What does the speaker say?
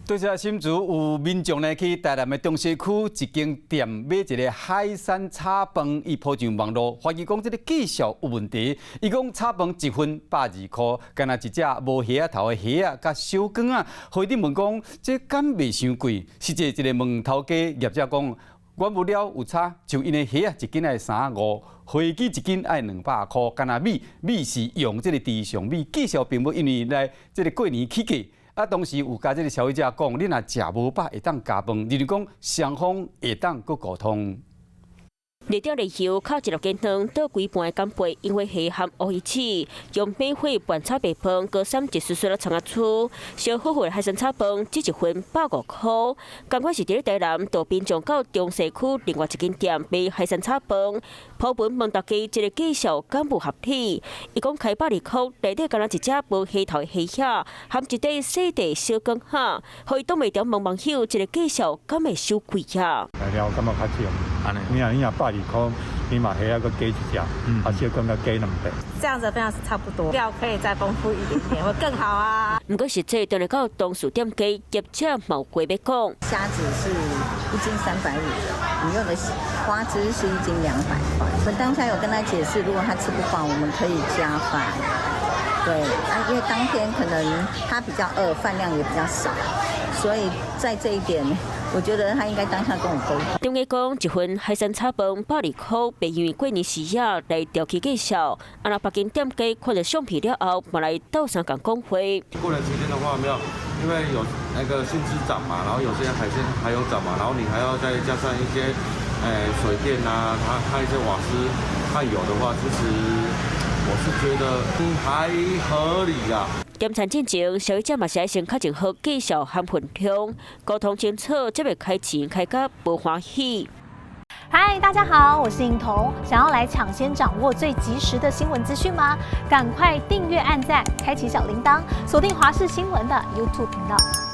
對這新竹有民眾呢去台南的中西區一間店買一个海產炒飯，伊 po 上網路，懷疑講這个價數有問題。伊講炒飯一份120箍，干焦一隻無蝦仔頭的蝦仔佮小卷仔，予伊問講這敢袂傷貴？實際一个問頭家業者講，原物料有差，像𪜶的蝦仔一斤愛3五，花枝一斤愛200箍，干焦米米是用這个池上米，價數並無因為來這个過年起價。啊，當時有共這个消費者講，你若食無飽會當加飯，認為講雙方會當閣溝通。列頂裡油敲一粒雞卵，倒規盤的干貝，因為蝦和烏魚翅，用猛火拌炒白飯，閣捎一絲絲仔蔥仔蛆，燒好好的海鮮炒飯，只一份150箍。仝款是佇咧台南，就民眾到中西區另外一間店買海鮮炒飯，鋪文問大家這个價數敢有合理？伊講開120箍，內底干焦一隻無蝦頭的蝦仔，含一塊細塊小卷仔，予伊擋袂牢問網友，這个價數敢會傷貴啊？材料感覺較少，你若120箍，你嘛蝦仔閣加一隻，啊小卷閣加兩塊。這樣子分量是差不多，料可以再豐富一點點，會更好啊。毋過實際當日到當事店家業者嘛有話欲講。蝦子是一斤350，你用的花枝是一斤200塊。我當下有跟他解釋，如果他吃不飽，我們可以加飯。對，啊，因為當天可能他比較餓，飯量也比較少，所以在這一點，我覺得他應該當下跟我溝通。店家講，一份海鮮炒飯120箍，袂因為過年時仔來調起價數。啊，若別間店家看著相片了後，嘛來鬥相共講話。過年期間的話，沒有，因為有那個薪資漲嘛，然後有些海鮮還有漲嘛，然後你還要再加上一些，水電啊，它一些瓦斯和油的話，其實我是覺得還合理啊。點餐進前，消費者嘛是愛先確認好價數和份量，溝通清楚，才會開錢開甲無歡喜。嗨，大家好，我是穎彤。想要來搶先掌握最及時的新聞資訊嗎？趕快訂閱、按讚、開啟小鈴鐺，鎖定華視新聞的 YouTube 頻道。